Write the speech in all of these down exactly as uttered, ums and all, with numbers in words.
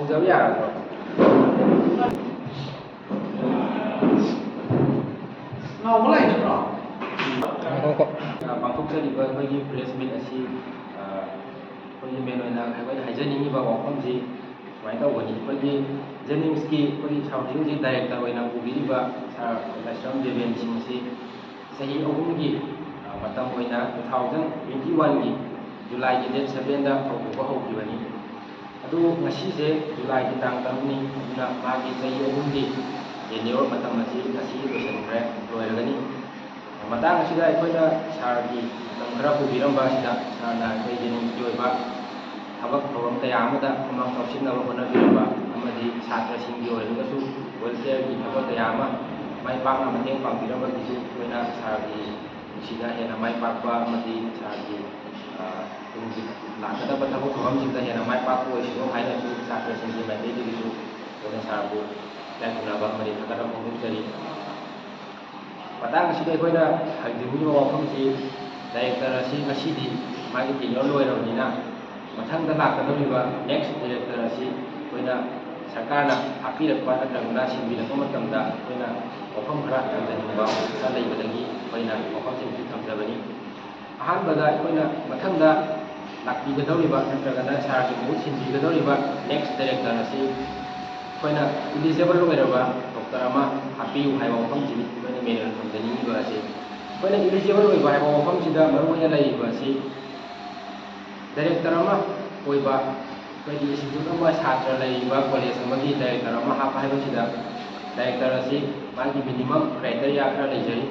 ꯇꯧꯖꯕ ꯌꯥꯔꯕ꯭ꯔꯣ? ꯂꯥꯎꯕ ꯂꯥꯛꯏ ꯅꯠꯇ꯭ꯔꯣ? ꯉꯥꯏꯈꯣꯀꯣ꯫ ꯄꯥꯡꯊꯣꯛꯆꯔꯤꯕ ꯑꯩꯈꯣꯏꯒꯤ ꯄ꯭ꯔꯦꯁ ꯃꯤꯠ ꯑꯁꯤ, ꯑ, ꯑꯩꯈꯣꯏꯒꯤ ꯃꯦꯟ ꯑꯣꯏꯅ ꯑꯩꯈꯣꯏꯅ ꯍꯥꯏꯖꯅꯤꯡꯉꯤꯕ ꯋꯥꯐꯝꯁꯤ ꯁꯨꯃꯥꯏꯅ ꯇꯧꯕꯅꯤ꯫ ꯑꯩꯈꯣꯏꯒꯤ ꯖꯦꯅꯤꯝꯁꯀꯤ ꯑꯩꯈꯣꯏꯒꯤ ꯁꯥꯔ ꯍꯧꯖꯤꯛ ꯍꯧꯖꯤꯛ ꯗꯥꯏꯔꯦꯛꯇꯔ ꯑꯣꯏꯅ ꯄꯨꯕꯤꯔꯤꯕ ꯁꯥꯔ ꯂꯥꯏꯁ꯭ꯔꯝ ꯗꯦꯕꯦꯟ ꯁꯤꯡ ꯑꯁꯤ ꯆꯍꯤ ꯑꯍꯨꯝꯒꯤ, ꯑ, ꯃꯇꯝ ꯑꯣꯏꯅ two thousand twenty one ꯒꯤ ꯖꯨꯂꯥꯏꯒꯤ date seven ꯗ ꯍꯧꯗꯣꯛꯄ ꯍꯧꯈꯤꯕꯅꯤ꯫ ꯑꯗꯨ ꯉꯁꯤꯁꯦ ꯖꯨꯂꯥꯏꯒꯤ ꯇꯥꯡ ꯇꯔꯨꯛꯅꯤ, ꯑꯗꯨꯅ ꯃꯥꯒꯤ ꯆꯍꯤ ꯑꯍꯨꯝꯒꯤ tenure ꯃꯇꯝ ꯑꯁꯤ ꯉꯁꯤ ꯂꯣꯏꯁꯤꯟꯈ꯭ꯔꯦ, ꯂꯣꯏꯔꯒꯅꯤ꯫ ꯃꯇꯥꯡ ꯑꯁꯤꯗ ꯑꯩꯈꯣꯏꯅ ꯁꯥꯔꯒꯤ ꯃꯇꯝ ꯈꯔ ꯄꯨꯕꯤꯔꯝꯕ ꯑꯁꯤꯗ ꯁꯥꯔꯅ ꯑꯩꯈꯣꯏ ꯖꯦꯅꯤꯝꯁꯀꯤ ꯑꯣꯏꯕ ꯊꯕꯛ ꯊꯧꯔꯝ ꯀꯌꯥ ꯑꯃꯗ ꯈꯨꯃꯥꯡ ꯆꯥꯎꯁꯤꯟꯅꯕ ꯍꯣꯠꯅꯕꯤꯔꯝꯕ ꯑꯃꯗꯤ ꯁꯥꯇ꯭ꯔꯁꯤꯡꯒꯤ ꯑꯣꯏꯔꯒꯁꯨ welfare ꯒꯤ ꯊꯕꯛ ꯀꯌꯥ ꯑꯃ ꯃꯥꯏ ꯄꯥꯛꯅ ꯃꯇꯦꯡ ꯄꯥꯡꯕꯤꯔꯝꯕꯒꯤꯁꯨ ꯑꯩꯈꯣꯏꯅ ꯁꯥꯔꯒꯤ ꯄꯨꯟꯁꯤꯗ ꯍꯦꯟꯅ ꯃꯥꯏ ꯄꯥꯛꯄ ꯑꯃꯗꯤ ꯁꯥꯔꯒꯤ, ꯑ, ꯇꯨꯡꯒꯤ ꯂꯥꯛꯀꯗꯕ ꯊꯕꯛ ꯊꯧꯔꯝꯁꯤꯡꯗ ꯍꯦꯟꯅ ꯃꯥꯏ ꯄꯥꯛꯄ ꯑꯣꯏꯁꯅꯨ ꯍꯥꯏꯅꯁꯨ ꯁꯥꯇ꯭ꯔꯁꯤꯡꯒꯤ ꯃꯥꯏꯀꯩꯗꯒꯤꯁꯨ ꯑꯩꯈꯣꯏꯅ ꯁꯥꯔꯕꯨ ꯏꯀꯥꯏ ꯈꯨꯝꯅꯕ ꯑꯃꯗꯤ ꯊꯥꯒꯠꯄ ꯐꯣꯡꯗꯣꯛꯆꯔꯤ꯫ ꯃꯇꯥꯡ ꯑꯁꯤꯗ ꯑꯩꯈꯣꯏꯅ ꯍꯪꯖꯅꯤꯡꯉꯤꯕ ꯋꯥꯐꯝꯁꯤ, ꯗꯥꯏꯔꯦꯛꯇꯔ ꯑꯁꯤ ꯉꯁꯤꯗꯤ ꯃꯥꯒꯤ tenure ꯂꯣꯏꯔꯕꯅꯤꯅ, ꯃꯊꯪꯗ ꯂꯥꯛꯀꯗꯧꯔꯤꯕ next ꯗꯥꯏꯔꯦꯛꯇꯔ ꯑꯁꯤ ꯑꯩꯈꯣꯏꯅ ꯁꯔꯀꯥꯔꯅ ꯍꯥꯞꯄꯤꯔꯛꯄ ꯅꯠꯇ꯭ꯔꯒꯅ ꯁꯤꯟꯕꯤꯔꯛꯄ ꯃꯇꯝꯗ ꯑꯩꯈꯣꯏꯅ ꯋꯥꯐꯝ ꯈꯔ ꯊꯝꯖꯅꯤꯡꯕ ꯈꯔ ꯂꯩꯕꯗꯒꯤ ꯑꯩꯈꯣꯏꯅ ꯋꯥꯐꯝꯁꯤꯡꯁꯤ ꯊꯝꯖꯕꯅꯤ꯫ ꯑꯍꯥꯟꯕꯗ ꯑꯩꯈꯣꯏꯅ ꯃꯊꯪꯗ ꯂꯥꯛꯄꯤꯒꯗꯧꯔꯤꯕ ꯅꯠꯇ꯭ꯔꯒꯅ ꯁꯥꯔꯒꯤ ꯃꯍꯨꯠ ꯁꯤꯟꯕꯤꯒꯗꯧꯔꯤꯕ next ꯗꯥꯏꯔꯦꯛꯇꯔ ꯑꯁꯤ ꯑꯩꯈꯣꯏꯅ eligible ꯑꯣꯏꯔꯕ ꯗꯣꯛꯇꯔ ꯑꯃ ꯍꯥꯞꯄꯤꯌꯨ ꯍꯥꯏꯕ ꯋꯥꯐꯝꯁꯤꯅꯤ ꯑꯩꯈꯣꯏꯅ ꯃꯦꯟ ꯑꯣꯏꯅ ꯊꯝꯖꯅꯤꯡꯉꯤꯕ ꯑꯁꯤ꯫ ꯑꯩꯈꯣꯏꯅ eligible ꯑꯣꯏꯕ ꯍꯥꯏꯕ ꯋꯥꯐꯝꯁꯤꯗ ꯃꯔꯨ ꯑꯣꯏꯅ ꯂꯩꯔꯤꯕ ꯑꯁꯤ ꯗꯥꯏꯔꯦꯛꯇꯔ ꯑꯃ ꯑꯣꯏꯕ, ꯑꯩꯈꯣꯏꯒꯤ ꯏꯟꯁꯇꯤꯇ꯭ꯌꯨꯠ ꯑꯃ, ꯁꯥꯇ꯭ꯔ ꯂꯩꯔꯤꯕ ꯀꯣꯂꯦꯖ ꯑꯃꯒꯤ ꯗꯥꯏꯔꯦꯛꯇꯔ ꯑꯃ ꯍꯥꯞꯄ ꯍꯥꯏꯕꯁꯤꯗ, ꯗꯥꯏꯔꯦꯛꯇꯔ ꯑꯁꯤ ꯃꯥꯒꯤ minimum criteria ꯈꯔ ꯂꯩꯖꯔꯤ꯫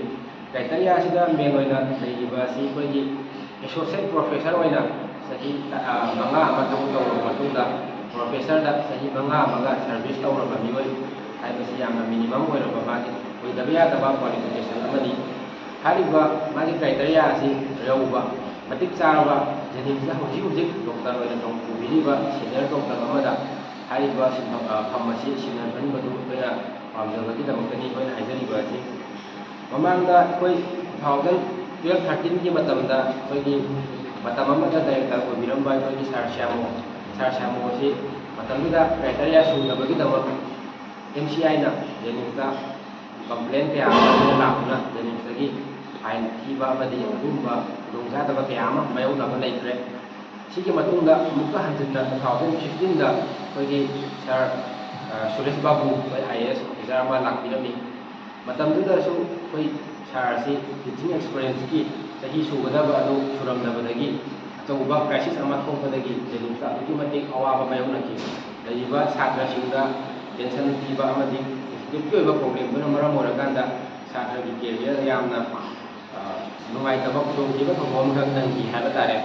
Criteria ꯑꯁꯤꯗ ꯃꯦꯟ ꯑꯣꯏꯅ ꯂꯩꯔꯤꯕ ꯑꯁꯤ ꯑꯩꯈꯣꯏꯒꯤ associate professor ꯑꯣꯏꯅ ꯆꯍꯤ, ꯑ, ꯃꯉꯥ ꯑꯃ ꯊꯕꯛ ꯇꯧꯔꯕ ꯃꯇꯨꯡꯗ, professorꯗ ꯆꯍꯤ ꯃꯉꯥ ꯑꯃꯒ service ꯇꯧꯔꯕ ꯃꯤꯑꯣꯏ ꯍꯥꯏꯕꯁꯤ ꯌꯥꯝꯅ minimum ꯑꯣꯏꯔꯕ ꯃꯥꯒꯤ ꯑꯣꯏꯗꯕ ꯌꯥꯗꯕ qualification ꯑꯃꯅꯤ꯫ ꯍꯥꯏꯔꯤꯕ ꯃꯥꯒꯤ criteria ꯑꯁꯤ ꯌꯧꯕ, ꯃꯇꯤꯛ ꯆꯥꯔꯕ ꯖꯦꯅꯤꯝꯁꯇ ꯍꯧꯖꯤꯛ ꯍꯧꯖꯤꯛ ꯗꯣꯛꯇꯔ ꯑꯣꯏꯅ ꯇꯧ-, ꯄꯨꯕꯤꯔꯤꯕ senior ꯗꯣꯛꯇꯔ ꯑꯃꯗ ꯍꯥꯏꯔꯤꯕ ꯁꯤꯟꯐꯝ, ꯑ, ꯐꯝ ꯑꯁꯤ ꯁꯤꯟꯍꯟꯕꯗꯨ ꯑꯩꯈꯣꯏꯅ ꯄꯥꯝꯖꯕꯒꯤꯗꯃꯛꯇꯅꯤ ꯑꯩꯈꯣꯏꯅ ꯍꯥꯏꯖꯔꯤꯕ ꯑꯁꯤ꯫ ꯃꯃꯥꯡꯗ ꯑꯩꯈꯣꯏ two thousand twelve thirteenꯒꯤ ꯃꯇꯝꯗ ꯑꯩꯈꯣꯏꯒꯤ ꯃꯇꯝ ꯑꯃꯗ ꯗꯥꯏꯔꯦꯛꯇꯔ ꯑꯣꯏꯕꯤꯔꯝꯕ ꯑꯩꯈꯣꯏꯒꯤ ꯁꯥꯔ ꯁ꯭ꯌꯥꯃꯣ, ꯁꯥꯔ ꯁ꯭ꯌꯥꯃꯣ ꯑꯁꯤ ꯃꯇꯝꯗꯨꯗ ꯀ꯭ꯔꯥꯏꯇꯦꯔꯤꯌꯥ ꯁꯨꯗꯕꯒꯤꯗꯃꯛ ꯑꯦꯝ ꯁꯤ ꯑꯥꯏꯅ ꯖꯦꯅꯤꯝꯁꯇ ꯀꯝꯄ꯭ꯂꯦꯟ ꯀꯌꯥ ꯑꯃ ꯂꯥꯛꯇꯨꯅ ꯖꯦꯅꯤꯝꯁꯇꯒꯤ ꯐꯥꯏꯟ ꯊꯤꯕ ꯑꯃꯗꯤ ꯑꯗꯨꯒꯨꯝꯕ ꯈꯨꯗꯣꯡꯆꯥꯗꯕ ꯀꯌꯥ ꯑꯃ ꯃꯥꯌꯣꯛꯅꯕ ꯂꯩꯈ꯭ꯔꯦ꯫ ꯁꯤꯒꯤ ꯃꯇꯨꯡꯗ ꯑꯃꯨꯛꯀ ꯍꯟꯖꯤꯟꯅ two thousand fifteen ꯑꯩꯈꯣꯏꯒꯤ ꯁꯥꯔ ꯁꯨꯔꯦꯁ ꯕꯥꯕꯨ, ꯑꯩꯈꯣꯏ ꯑꯥꯏ ꯑꯦ ꯑꯦꯁ ꯑꯣꯐꯤꯁꯥꯔ ꯑꯃ ꯂꯥꯛꯄꯤꯔꯝꯃꯤ꯫ ꯃꯇꯝꯗꯨꯗꯁꯨ ꯑꯩꯈꯣꯏ ꯁꯥꯔ ꯑꯁꯤ ꯇꯤꯆꯤꯡ ꯑꯦꯛꯁꯄꯤꯔꯤꯌꯦꯟꯁꯀꯤ ꯆꯍꯤ ꯁꯨꯒꯗꯕ ꯑꯗꯨ ꯁꯨꯔꯝꯗꯕꯗꯒꯤ ꯑꯆꯧꯕ ꯀ꯭ꯔꯥꯏꯁꯤꯁ ꯑꯃ ꯊꯣꯛꯄꯗꯒꯤ ꯖꯦꯅꯤꯝꯁꯇ ꯑꯗꯨꯛꯀꯤ ꯃꯇꯤꯛ ꯑꯋꯥꯕ ꯃꯥꯌꯣꯛꯅꯈꯤ꯫ ꯂꯩꯔꯤꯕ ꯁꯥꯇ꯭ꯔꯁꯤꯡꯗ ꯇꯦꯟꯁꯟ ꯄꯤꯕ ꯑꯃꯗꯤ ꯏꯟꯁꯇꯤꯇ꯭ꯌꯨꯠꯀꯤ ꯑꯣꯏꯕ ꯄ꯭ꯔꯣꯕ꯭ꯂꯦꯝꯗꯨꯅ ꯃꯔꯝ ꯑꯣꯏꯔꯀꯥꯟꯗ ꯁꯥꯇ꯭ꯔꯒꯤ ꯀꯦꯔꯤꯌꯔꯗ ꯌꯥꯝꯅ ꯅꯨꯡꯉꯥꯏꯇꯕ ꯈꯨꯗꯣꯡꯊꯤꯕ ꯊꯧꯗꯣꯛ ꯑꯃꯈꯛ ꯅꯪꯈꯤ ꯍꯥꯏꯕ ꯇꯥꯔꯦ꯫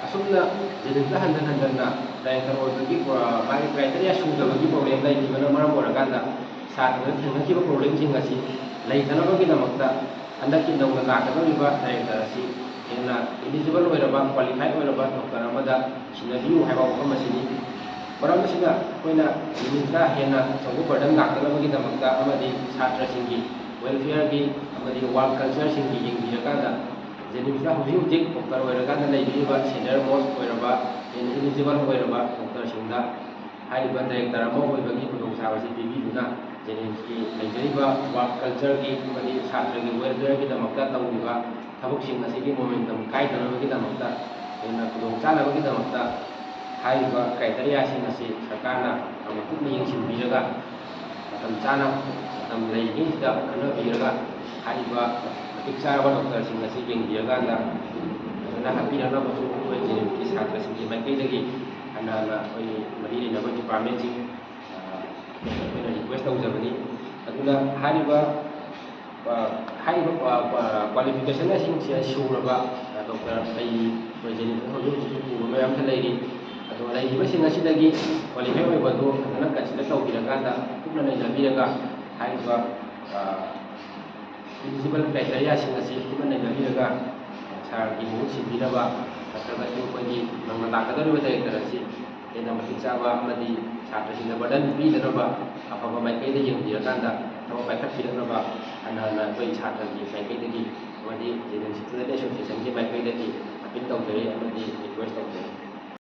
ꯑꯁꯨꯝꯅ ꯖꯦꯅꯤꯝꯁꯇ ꯍꯟꯖꯟ ꯍꯟꯖꯟꯅ ꯗꯥꯏꯔꯦꯛꯇꯔ ꯑꯣꯏꯕꯒꯤ ꯃꯥꯒꯤ ꯀ꯭ꯔꯥꯏꯇꯦꯔꯤꯌꯥ ꯁꯨꯗꯕꯒꯤ ꯄ꯭ꯔꯣꯕ꯭ꯂꯦꯝ ꯂꯩꯈꯤꯕꯅ ꯃꯔꯝ ꯑꯣꯏꯔꯀꯥꯟꯗ ꯁꯥꯇ꯭ꯔꯗ ꯊꯦꯡꯅꯈꯤꯕ ꯄ꯭ꯔꯣꯕ꯭ꯂꯦꯝꯁꯤꯡ ꯑꯁꯤ ꯂꯩꯇꯅꯕꯒꯤꯗꯃꯛꯇ ꯍꯟꯗꯛꯀꯤ ꯅꯧꯅ ꯂꯥꯛꯀꯗꯧꯔꯤꯕ ꯗꯥꯏꯔꯦꯛꯇꯔ ꯑꯁꯤ ꯍꯦꯟꯅ ꯏꯂꯤꯖꯤꯕꯜ ꯑꯣꯏꯔꯕ, ꯀ꯭ꯋꯥꯂꯤꯐꯥꯏꯠ ꯑꯣꯏꯔꯕ ꯗꯣꯛꯇꯔ ꯑꯃꯗ ꯁꯤꯟꯅꯕꯤꯌꯨ ꯍꯥꯏꯕ ꯋꯥꯐꯝ ꯑꯁꯤꯅꯤ꯫ ꯃꯔꯝ ꯑꯁꯤꯅ ꯑꯩꯈꯣꯏꯅ ꯖꯦꯅꯤꯝꯁꯇ ꯍꯦꯟꯅ ꯑꯆꯧꯕ ꯕꯔꯗꯟ ꯂꯥꯛꯇꯅꯕꯒꯤꯗꯃꯛꯇ ꯑꯃꯗꯤ ꯁꯥꯇ꯭ꯔꯁꯤꯡꯒꯤ ꯋꯦꯜꯐꯤꯌꯔꯒꯤ ꯑꯃꯗꯤ ꯋꯥꯔꯛ ꯀꯜꯆꯔꯁꯤꯡꯒꯤ ꯌꯦꯡꯕꯤꯔꯀꯥꯟꯗ ꯖꯦꯅꯤꯝꯁꯇ ꯍꯧꯖꯤꯛ ꯍꯧꯖꯤꯛ ꯗꯣꯛꯇꯔ ꯑꯣꯏꯔꯀꯥꯟꯗ ꯂꯩꯕꯤꯔꯤꯕ ꯁꯦꯅꯤꯌꯔ ꯃꯣꯁ ꯑꯣꯏꯔꯕ, ꯍꯦꯟꯅ ꯏꯂꯤꯖꯤꯕꯜ ꯑꯣꯏꯔꯕ ꯗꯣꯛꯇꯔꯁꯤꯡꯗ ꯍꯥꯏꯔꯤꯕ ꯗꯥꯏꯔꯦꯛꯇꯔ ꯑꯃ ꯑꯣꯏꯕꯒꯤ ꯈꯨꯗꯣꯡꯆꯥꯕꯁꯤ ꯄꯤꯕꯤꯗꯨꯅ ꯖꯦꯅꯤꯝꯁꯀꯤ ꯂꯩꯖꯔꯤꯕ ꯋꯥꯔꯛ ꯀꯜꯆꯔꯒꯤ ꯑꯃꯗꯤ ꯁꯥꯇ꯭ꯔꯒꯤ ꯋꯦꯜꯐꯤꯌꯔꯒꯤꯗꯃꯛꯇ ꯇꯧꯔꯤꯕ ꯊꯕꯛꯁꯤꯡ ꯑꯁꯤꯒꯤ ꯃꯣꯃꯦꯟꯇꯝ ꯀꯥꯏꯗꯅꯕꯒꯤꯗꯃꯛꯇ, ꯍꯦꯟꯅ ꯈꯨꯗꯣꯡꯆꯥꯅꯕꯒꯤꯗꯃꯛꯇ ꯍꯥꯏꯔꯤꯕ ꯀ꯭ꯔꯥꯏꯇꯦꯔꯤꯌꯥꯁꯤꯡ ꯑꯁꯤ ꯁꯔꯀꯥꯔꯅ ꯃꯨꯟꯅ ꯌꯦꯡꯁꯤꯟꯕꯤꯔꯒ ꯃꯇꯝ ꯆꯥꯅ, ꯃꯇꯝ ꯂꯩꯔꯤꯉꯩꯁꯤꯗ ꯈꯟꯅꯕꯤꯔꯒ ꯍꯥꯏꯔꯤꯕ ꯃꯇꯤꯛ ꯆꯥꯔꯕ ꯗꯣꯛꯇꯔꯁꯤꯡ ꯑꯁꯤ ꯌꯦꯡꯕꯤꯔꯀꯥꯟꯗ ꯐꯖꯅ ꯍꯥꯞꯄꯤꯔꯛꯅꯕꯁꯨ ꯑꯩꯈꯣꯏ ꯖꯦꯅꯤꯝꯁꯀꯤ ꯁꯥꯇ꯭ꯔꯁꯤꯡꯒꯤ ꯃꯥꯏꯀꯩꯗꯒꯤ ꯍꯟꯅ ꯍꯟꯅ ꯑꯩꯈꯣꯏꯒꯤ ꯃꯔꯤ ꯂꯩꯅꯕ ꯗꯤꯄꯥꯔꯠꯃꯦꯟꯁꯤꯡ, ꯑ, ꯑꯩꯈꯣꯏꯅ ꯔꯤꯀ꯭ꯋꯦꯁ ꯇꯧꯖꯕꯅꯤ꯫ ꯑꯗꯨꯅ ꯍꯥꯏꯔꯤꯕ, ꯑ, ꯍꯥꯏꯔꯤꯕ, ꯑ, ꯑ, ꯀ꯭ꯋꯥꯂꯤꯐꯤꯀꯦꯁꯟꯁꯤꯡꯁꯦ ꯁꯨꯔꯕ, ꯑ, ꯗꯣꯛꯇꯔ ꯀꯩ ꯑꯩꯈꯣꯏ ꯖꯦꯅꯤꯝꯁꯇ ꯍꯧꯖꯤꯛ ꯍꯧꯖꯤꯛꯁꯨ ꯄꯨꯕ ꯃꯌꯥꯝ ꯑꯃ ꯂꯩꯔꯤ꯫ ꯑꯗꯣ ꯂꯩꯔꯤꯕꯁꯤꯡ ꯑꯁꯤꯗꯒꯤ ꯀ꯭ꯋꯥꯂꯤꯐꯥꯏ ꯑꯣꯏꯕꯗꯨ ꯐꯖꯅ ꯀꯟꯁꯤꯗꯔ ꯇꯧꯕꯤꯔꯀꯥꯟꯗ ꯀꯨꯞꯅ ꯅꯩꯅꯕꯤꯔꯒ ꯍꯥꯏꯔꯤꯕ, ꯑ, ꯏꯂꯤꯖꯤꯕꯜ ꯀ꯭ꯔꯥꯏꯇꯦꯔꯤꯌꯥꯁꯤꯡ ꯑꯁꯤ ꯀꯨꯞꯅ ꯅꯩꯅꯕꯤꯔꯒ ꯁꯥꯔꯒꯤ ꯃꯍꯨꯠ ꯁꯤꯟꯕꯤꯅꯕ ꯅꯠꯇ꯭ꯔꯒꯁꯨ ꯑꯩꯈꯣꯏꯒꯤ ꯅꯧꯅ ꯂꯥꯛꯀꯗꯧꯔꯤꯕ ꯗꯥꯏꯔꯦꯛꯇꯔ ꯑꯁꯤ ꯍꯦꯟꯅ ꯃꯇꯤꯛ ꯆꯥꯕ ꯑꯃꯗꯤ ꯁꯥꯇ꯭ꯔꯁꯤꯡꯗ ꯕꯔꯗꯟ ꯄꯤꯗꯅꯕ ꯑꯐꯕ ꯃꯥꯏꯀꯩꯗ ꯌꯦꯡꯕꯤꯔꯀꯥꯟꯗ ꯊꯕꯛ ꯄꯥꯏꯈꯠꯄꯤꯔꯛꯅꯕ ꯍꯟꯅ ꯍꯟꯅ ꯑꯩꯈꯣꯏ ꯁꯥꯇ꯭ꯔꯒꯤ ꯃꯥꯏꯀꯩꯗꯒꯤ ꯑꯃꯗꯤ ꯖꯦꯅꯤꯝꯁ ꯁ꯭ꯇꯨꯗꯦꯟ ꯑꯦꯁꯣꯁꯤꯌꯦꯁꯟꯒꯤ ꯃꯥꯏꯀꯩꯗꯒꯤ ꯑꯄꯤꯜ ꯇꯧꯖꯔꯤ ꯑꯃꯗꯤ ꯔꯤꯀ꯭ꯋꯦꯁ ꯇꯧꯖꯔꯤ꯫